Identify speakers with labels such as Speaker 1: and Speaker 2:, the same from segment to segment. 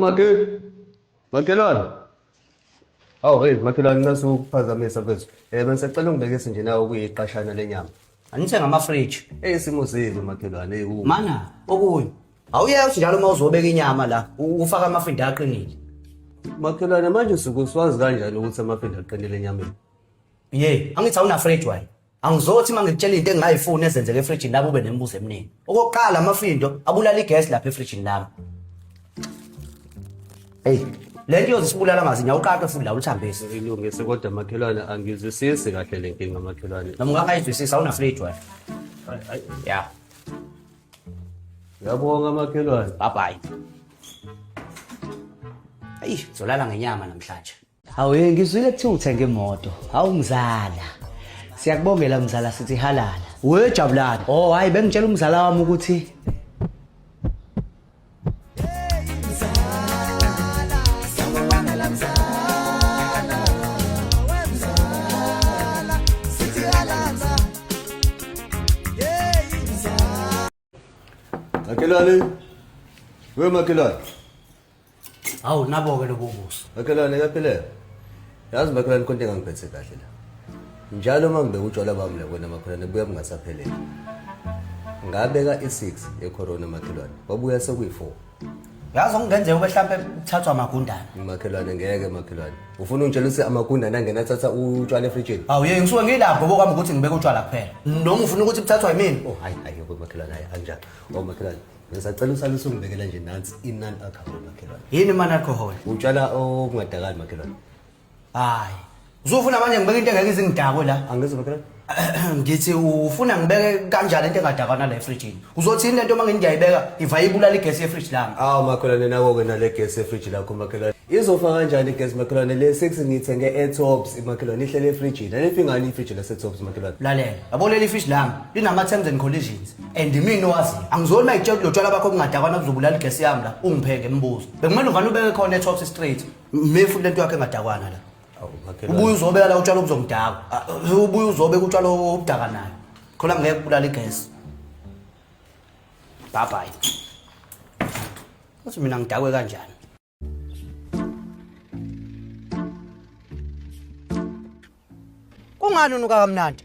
Speaker 1: Makhe. Makhelwane. Hawu hey makhelwane ngase ukuphazamisa mfethu. Eh bengisacela ungibekise nje nawe kuyiqashana lenyama.
Speaker 2: Anithenga ama-fridge.
Speaker 1: Eh isimo sibi makhelwane hey ku.
Speaker 2: Mana okunye. Awuye uthi njalo uma uzobeka inyama la ufaka amafinda aqinile.
Speaker 1: Makhelwane manje usuke uswazi kanjani ukuthi amafinda aqinile enyameni?
Speaker 2: Ye, angithi awuna fridge wena. Angizothi uma ngikutshela into engingayifuni ezenzeka efrijini lami ube nemibuzo eminingi. Okokuqala amafindo abulala igesi lapha efrijini lami. Hey, le nto iyozisibulala amazinyo awuqaqe futhi la ulithambise.
Speaker 1: Ilungise kodwa makhelwane angizwisisi kahle le nkinga makhelwane.
Speaker 2: Noma ungakayizwisisi awuna fridge wena. Ya.
Speaker 1: Ngiyabonga makhelwane.
Speaker 2: Bye bye. Ayi, zolala ngenyama namhlanje. Hawu hey ngizwile kuthiwa uthenga imoto. Hawu mzala. Siyakubongela mzala sithi halala. We Jabulani. Oh hayi bengitshela umzala wami ukuthi
Speaker 1: Makhelwane. We makhelwane.
Speaker 2: Hawu nabo ke lobo buso.
Speaker 1: Makhelwane kaphileka. Yazi makhelwane konke engangiphethe kahle la. Njalo uma ngibeka utshwala bami la kwena makhelwane buya bungasaphelele. Ngabeka i-6 ye-corona makhelwane. Wabuya sekuyi-4.
Speaker 2: Yazi okungenzeka ube hlampe kuthathwa amagundane.
Speaker 1: Makhelwane ngeke makhelwane. Ufuna ungitshela ukuthi amagundane angena athatha utshwala efrijini?
Speaker 2: Hawu yey ngisuke ngilapho bokwami ukuthi ngibeke utshwala kuphela. Noma ufuna ukuthi kuthathwa yimina?
Speaker 1: Oh hayi hayi yebo makhelwane hayi anjalo. Oh makhelwane ngisacela usale usungibekela nje nansi i-non alcohol makhelwane.
Speaker 2: Yini man alcohol?
Speaker 1: Utshwala obungadakali makhelwane.
Speaker 2: Hayi. Uzofuna manje ngibeke into engeke izingidakwe la.
Speaker 1: Angizwa makhelwane.
Speaker 2: Ngithi ufuna ngibeke kanjani into engadakwana la efrijini? Uzothini lento uma ngiyayibeka ivaye ibulala igesi yefriji lami?
Speaker 1: Awu makhelwane nako-ke nale gesi efriji lakho makhelwane. Izofa kanjani igesi makhelwane le 6 ngiyithenge e-Tops makhelwane ihlele efrijini. Alifi ngani ifriji lase-Tops makhelwane?
Speaker 2: Lalela, yabo leli fish lami linama terms and conditions and imina owaziyo. Angizoli uma ngitshela ukuthi lo tshwala bakho obungadakwana buzobulala igesi yami la, ungiphe ngemibuzo. Bekumele uvane ubeke khona e-Tops Street. Mme futhi lento yakhe engadakwana la.
Speaker 1: Awu makhelwane.
Speaker 2: Ubuye uzobeka la utshwala obuzongidakwa. Ah, ubuye uzobeka utshwala obudakanayo. Khona ngeke kubulala igesi. Bye bye. Uthi mina ngidakwe kanjani? Kungani unuka kamnandi?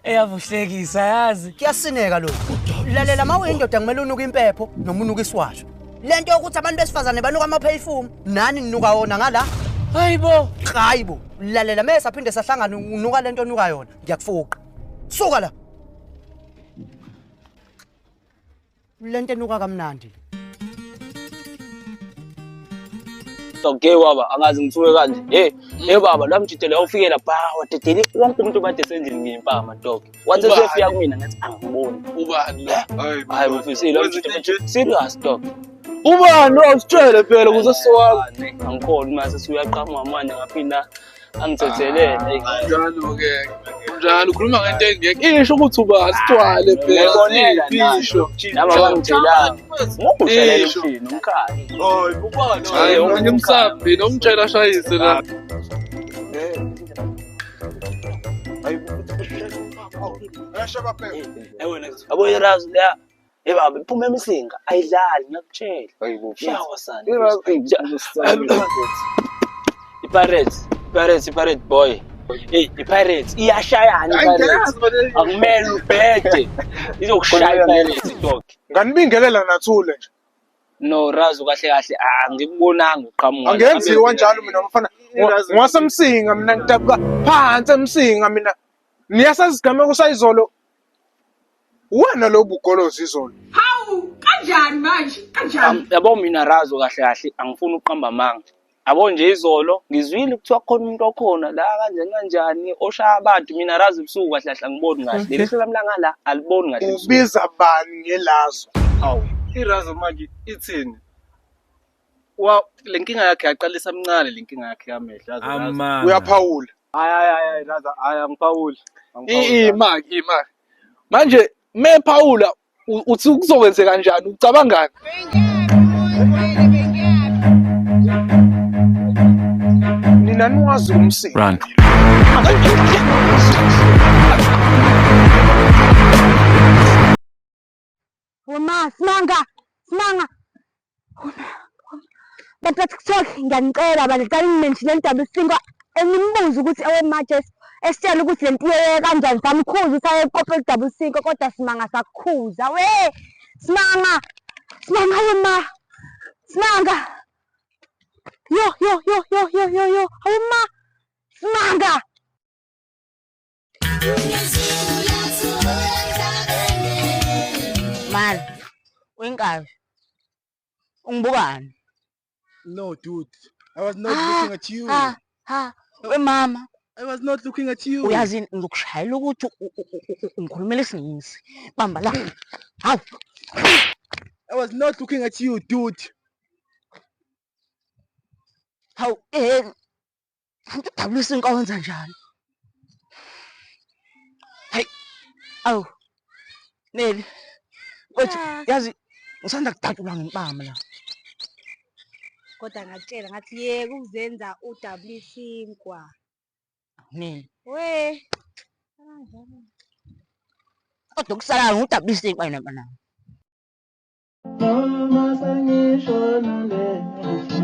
Speaker 3: Eyavuhlekisa yazi.
Speaker 2: Kuyasineka lokhu. Lalela uma uyindoda kumele unuke impepho noma unuke isiwasho. Lento yokuthi abantu besifazane banuka amaphefumi nani ninuka wona ngala.
Speaker 3: Hayibo.
Speaker 2: Hayibo. Lalela mese saphinde sahlangana unuka lento onuka yona. Ngiyakufuqa. Suka la. Lento enuka kamnandi.
Speaker 3: Okay baba, angazi ngithuke kanje. Hey, hey baba, la mjidelo awufikela ba wadedele wonke umuntu obade sendlini ngempama dog. Wathi
Speaker 4: Ubani?
Speaker 3: sefika kumina ngathi angiboni.
Speaker 4: Ubani lo? Hayi,
Speaker 3: Hayi mfisile,
Speaker 4: Wenza
Speaker 3: mjidelo
Speaker 4: into
Speaker 3: serious dog.
Speaker 4: Ubani lo usitshele phela ukuze siwazi.
Speaker 3: Angikhona uma sesuyaqhamuka manje ngaphinda angithethelele.
Speaker 4: Njalo ke. Njalo ukhuluma ngento engekho. Isho ukuthi ubani sithwale phela.
Speaker 3: Ngiyabonela
Speaker 4: Isho.
Speaker 3: Laba bangitshelanga. Ngokushayela
Speaker 4: Isho.
Speaker 3: umshini umkhaya.
Speaker 4: Hayi ubani? Hayi ngimsabi nomtshela ashayise la.
Speaker 3: Yabo irazu leya. Hey baba, iphuma emisinga ayidlali ngiyakutshela. Shawa sana. I-Pirates, i-Pirates, i-Pirate boy. Hey, i-Pirates iyashayana i-Pirates. Akumele ubhede. Izokushaya i-Pirates dog.
Speaker 5: Nganibingelela nathule nje.
Speaker 3: No, Razu kahle kahle angikubonanga uqhamuka.
Speaker 5: Angenziwa njalo mina mfana. Ngwasemsinga mina ngidabuka phansi emsinga mina. Niyasazi isigameko sayizolo. Wena lo bugolozi izolo.
Speaker 6: Hawu, kanjani manje? Kanjani?
Speaker 3: Yabo mina Razo kahle kahle angifuni ukuqamba amanga. Yabo nje izolo ngizwile kuthiwa khona umuntu okhona la kanjani kanjani oshaya abantu mina Razo ebusuku kahle kahle angiboni kahle. Leli hlo lami langala aliboni kahle. ebusuku.
Speaker 5: Ubiza bani ngelazo?
Speaker 4: Hawu, irazo manje ithini? Wa le nkinga yakhe yaqalisa mncane le nkinga yakhe yamehlo. Yazi Razo.
Speaker 7: Amanga.
Speaker 5: Uyaphawula.
Speaker 4: Hayi hayi hayi Razo, hayi angiphawuli. Angiphawuli.
Speaker 5: Imaki imaki. Manje mephawula uthi kuzokwenzeka kanjani ucabangani? Nina niwazi umsindo.
Speaker 7: Run.
Speaker 6: Wema, simanga, simanga.
Speaker 7: Bantu ba-TikTok ngiyanicela bandla cela ningimenshine indaba isinkwa enimbuze ukuthi owemajes esitshela ukuthi le nto iyeye kanjani samkhuza ukuthi ayekopa udaba isinkwa kodwa simanga sakukhuza we simanga simanga yema simanga yo yo yo yo yo yo yo awuma simanga.
Speaker 8: Mara, uyinkabi. Ungibukani?
Speaker 9: No, dude. I was not
Speaker 8: Ah,
Speaker 9: looking at you.
Speaker 8: Ha, ha. We mama,
Speaker 9: I was not looking at you.
Speaker 8: uyazi ngizokushayela ukuthi ungikhulumela isiNgisi. Bamba la. Hawu.
Speaker 9: I was not looking at you, dude.
Speaker 8: Hawu, eh. Kanti udabulisa inkawu wenza njani? Hayi. Awu. Neli. Mfethu, yazi ngisanda kudatshulwa ngempama la.
Speaker 7: Kodwa ngakutshela ngathi yeka ukuzenza udabula isinkwa.
Speaker 8: Neli.
Speaker 7: We.
Speaker 8: Kodwa okusalayo ngudabulisa isinkwa yena mfana.
Speaker 10: Noma sengishona le,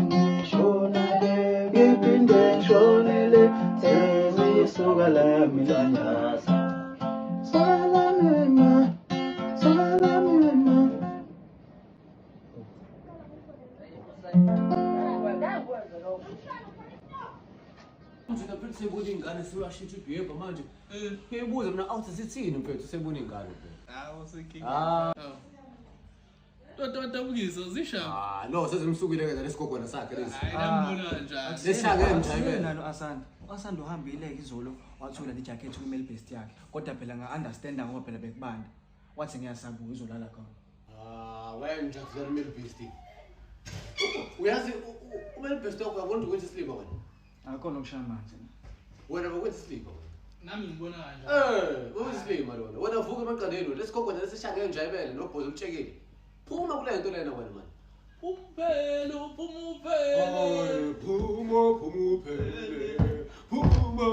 Speaker 10: ngishona le, ngiphinde ngishone le, sengisuka la mina nyazi. Salami wema, salami wema.
Speaker 1: Mfethu mfethu sebona ingane sewashintsha ibhebha manje. Ngiyibuza mina awuthi sithini mfethu sebona ingane mfethu.
Speaker 11: Hawu usenkinga.
Speaker 1: Ah.
Speaker 11: Toto wadabukisa zisha.
Speaker 1: Ah no sezimsukile ke lesigogwana sakhe lesi.
Speaker 11: Hayi nambona kanjani.
Speaker 1: Leshange nje
Speaker 12: nalo Asanda. U-Asanda uhambile-ke izolo wathola le jacket kwi-male best yakhe. Kodwa phela nga-understanda ngoba phela bekubanda. Wathi ngiyasabuka izolala khona.
Speaker 1: Ah wena nje male beast. Uyazi umale beast wakho uyabona ukuthi ukwenza isilima wena.
Speaker 12: Akukona okushaya amanzi.
Speaker 1: Wena bokwenza isilima wena.
Speaker 11: Nami ngibona kanjani.
Speaker 1: Eh, ukwenza isilima lona. Wena vuka emaqandeni lesigogwana lesishange nje ibele nobhozo umtshekile. Phuma kule nto lena wena manje.
Speaker 11: Umphelo, phuma uphele.
Speaker 1: Phuma phuma uphele. Phuma.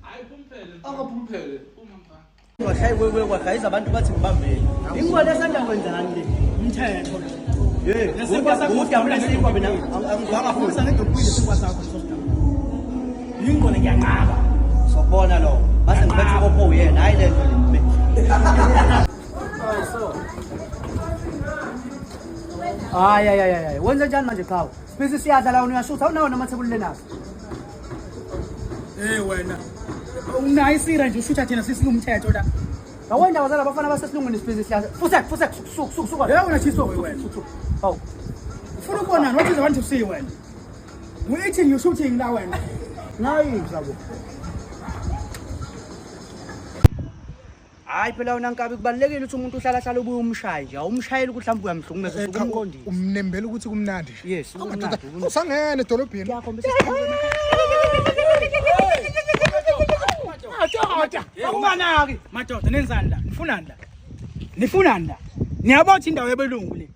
Speaker 11: Hayi phumphele.
Speaker 1: Akaphumphele.
Speaker 11: Phuma mfana.
Speaker 2: Washayi wewe wagayiza abantu bathi ngibambele. Ingwale esanda kwenzani le? Umthetho lo. Hey, udabula isinkwa mina angizwanga futhi.
Speaker 13: Ngidobile isinkwa sakho sosdaba. Yingqondo ngiyanqaba.
Speaker 2: Sokubona lo. Mase ngiphethe ubopho uyena, hayi le nto le. Hayi hayi hayi hayi. Wenze njani manje qhawe? Sibhizi siyadla la wena uyashutha awunawo namathebuli lenaso.
Speaker 13: Eh wena. Unayo isira nje ushutha thina sisilumthetho la.
Speaker 2: Awenda wazala abafana basesilungwini sibhizi siyadla. Fusek fusek suka suka suka.
Speaker 13: Yebo wena chiso wena.
Speaker 2: Hawu.
Speaker 13: Ufuna ukubonani? What is the want to see wena? We eating you shooting la wena.
Speaker 2: Nayi sabo. Hayi phela wena nkabi kubalulekile ukuthi umuntu uhlala hlala ubuye umshaye nje. Awumshayeli ukuthi mhlawumbe uyamhlukumeza usuke umqondile.
Speaker 5: Umnembela ukuthi kumnandi.
Speaker 2: Yes,
Speaker 5: Amadoda
Speaker 2: kumnandi.
Speaker 5: usangene edolobheni.
Speaker 2: Kuyakhombisa
Speaker 13: Madoda, unganaki. Madoda nenzani la? Nifunani la? Nifunani la? Niyabona ukuthi indawo yabelungu le.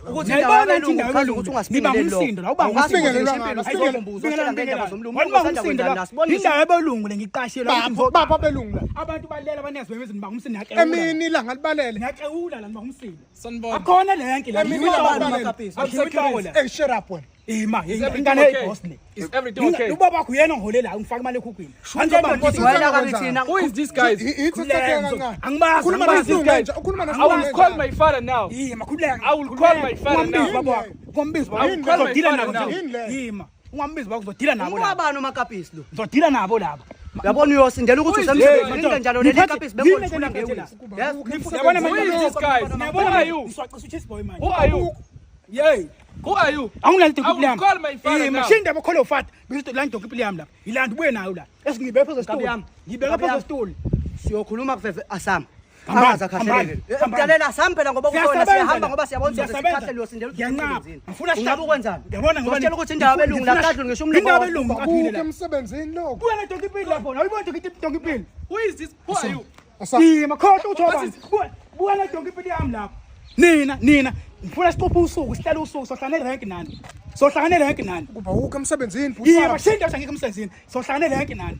Speaker 2: Ukuthi
Speaker 13: Niyayibona
Speaker 2: indawo
Speaker 13: ukuthi indawo
Speaker 2: yabelungu chaza ukuthi
Speaker 13: yabelungu. Niba
Speaker 2: ungasibingeleli lo.
Speaker 13: umsindo la, uba
Speaker 5: Ungasibingelelwanga,
Speaker 13: umsindo.
Speaker 2: Uzotshela ngendaba zomlungu.
Speaker 13: Waniba
Speaker 2: Usanda
Speaker 13: umsindo
Speaker 2: kwenzani
Speaker 13: la.
Speaker 2: la? Sibonise.
Speaker 13: Indawo yabelungu le ngiqashile la.
Speaker 5: Bapho bapho abelungu la.
Speaker 13: Abantu balela abanezwe emizini banga umsindo ngiyaxewula.
Speaker 5: Emini ilanga libalele.
Speaker 13: Ngiyaxewula la ngiba umsindo.
Speaker 11: Sanibona.
Speaker 13: Akhona le yanki la.
Speaker 5: Emini ilanga libalele.
Speaker 13: Akhiwe la.
Speaker 5: Hey, shut up wena.
Speaker 13: Ima,
Speaker 11: Is everything
Speaker 13: ingane
Speaker 11: okay?
Speaker 13: eyiboss le.
Speaker 11: Is everything okay?
Speaker 13: Ubaba wakho uyena ongiholela ungifaka imali ekhukhwini.
Speaker 2: Wena kabi thina.
Speaker 11: Who is this guys?
Speaker 5: Ithi thathe kancane.
Speaker 13: Angimazi.
Speaker 5: Khuluma
Speaker 13: angimazi.
Speaker 5: nesilungu nje, ukhuluma
Speaker 11: I
Speaker 5: nesilungu
Speaker 11: will
Speaker 5: nje.
Speaker 11: call my father now.
Speaker 13: Yima, khululeka.
Speaker 11: I will call my father
Speaker 13: Ungambizi
Speaker 11: now.
Speaker 13: baba wakho. Ungambizi baba
Speaker 11: I will call my
Speaker 13: Ngizodila
Speaker 11: father
Speaker 13: nabo
Speaker 11: now.
Speaker 13: nje.
Speaker 5: Yini le?
Speaker 13: Yima. Ungambizi baba ngizodila nabo laba.
Speaker 2: Ungabani umakapisi lo?
Speaker 13: Ngizodila nabo laba.
Speaker 2: Uyabona uyosindela ukuthi
Speaker 11: Who is
Speaker 2: usemsebenzini
Speaker 13: this?
Speaker 2: njalo leli
Speaker 13: Niphathe-
Speaker 2: kapisi
Speaker 13: yini
Speaker 2: bengolithula
Speaker 13: le nto
Speaker 2: ngewisi. Yes.
Speaker 13: Yabona
Speaker 11: Who is this guys? Who are you?
Speaker 13: Ngiswaqisa ucheese boy manje.
Speaker 11: Who are you?
Speaker 13: Yey.
Speaker 11: Who are you?
Speaker 13: Awunalento
Speaker 11: I
Speaker 13: impilo
Speaker 11: will
Speaker 13: yami.
Speaker 11: call my father
Speaker 13: Yima,
Speaker 11: now.
Speaker 13: shinda bakholwe ufata. Bese la ndonke impilo yami la. Ilanda ubuye nayo la. Esingibeke phezu
Speaker 2: Nkabi
Speaker 13: kwesitulo.
Speaker 2: yami.
Speaker 13: Ngibeke
Speaker 2: Nkabi
Speaker 13: phezu
Speaker 2: yami.
Speaker 13: kwesitulo.
Speaker 2: Siyokhuluma kuveve asam.
Speaker 13: Hambani,
Speaker 2: Angaze akhahleleke.
Speaker 13: hambani, hambani.
Speaker 2: Mdalela asam phela ngoba kukhona
Speaker 13: Siyasebenza
Speaker 2: siyahamba
Speaker 13: la.
Speaker 2: ngoba siyabona ukuthi
Speaker 13: Siyasebenza.
Speaker 2: sikhahlele uyosindela ukuthi
Speaker 13: Ngiyanqaba.
Speaker 2: usemsebenzini.
Speaker 13: Ngifuna
Speaker 2: Ungabe ukwenzani?
Speaker 13: Ngiyabona ngoba
Speaker 2: Uzositshela ukuthi indawo yabelungu la kadlule ngisho umlungu.
Speaker 13: Indawo yabelungu kaphile
Speaker 5: Akukho
Speaker 13: la.
Speaker 5: emsebenzini lokho.
Speaker 13: Buya le donki impilo lapho. Awuyibona donki donki impilo.
Speaker 11: Who is this? Who are you?
Speaker 5: Asa.
Speaker 13: Yima khohlwa ukuthi
Speaker 11: What
Speaker 13: obani.
Speaker 11: is-
Speaker 13: Buya buya le donki impilo yami lapho. Nina nina ngifuna siqophe usuku sihlale usuku sohlangane rank nani. Sohlangane rank nani.
Speaker 5: Kuba ukho emsebenzini bhuti.
Speaker 13: Yima shinda ukuthi angikho emsebenzini. Sohlangane rank nani.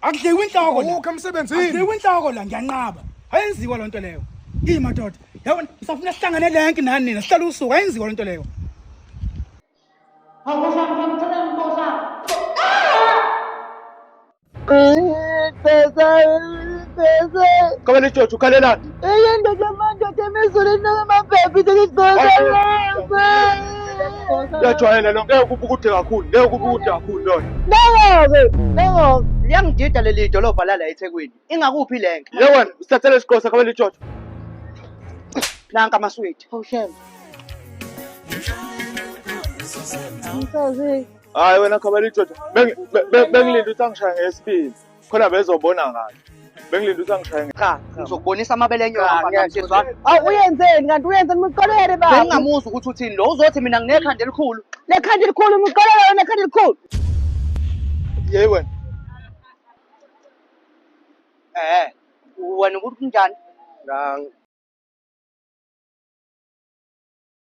Speaker 13: Akudliwe inhloko la.
Speaker 5: Ukho emsebenzini.
Speaker 13: Akudliwe inhloko la ngiyanqaba. Ayenziwa lonto leyo. Yima madoda. Yabona, ngisafuna sihlangane lenke nani nina, sihlale usuku, ayenziwa lento leyo.
Speaker 9: Kabele Jojo ukhalelani? Uyajwayela lo ngeke kube kude kakhulu, ngeke kube kude kakhulu lona.
Speaker 2: Nango-ke, liyangidida leli dolobha lala eThekwini. Ingakuphi lenke?
Speaker 9: Ye wena usithathele isiqosa Kabele Jojo.
Speaker 2: Nanka amaswidi.
Speaker 9: Hayi wena Kabele Jojo, bengilinde ukuthi angishaye ngesibili. Khona bezobona ngayo. Bengilinde ukuthi angishaye nge.
Speaker 2: Cha, ngizokubonisa amabele enyoka mfana msizwana.
Speaker 7: Awu uyenzeni kanti uyenzeni muqolele baba?
Speaker 2: Bengingamuzwa ukuthi uthini lo uzothi mina nginekhanda elikhulu.
Speaker 7: Lekhanda elikhulu muqolele wena ekhanda elikhulu.
Speaker 9: Ye wena.
Speaker 2: Eh, wena ukuthi kunjani?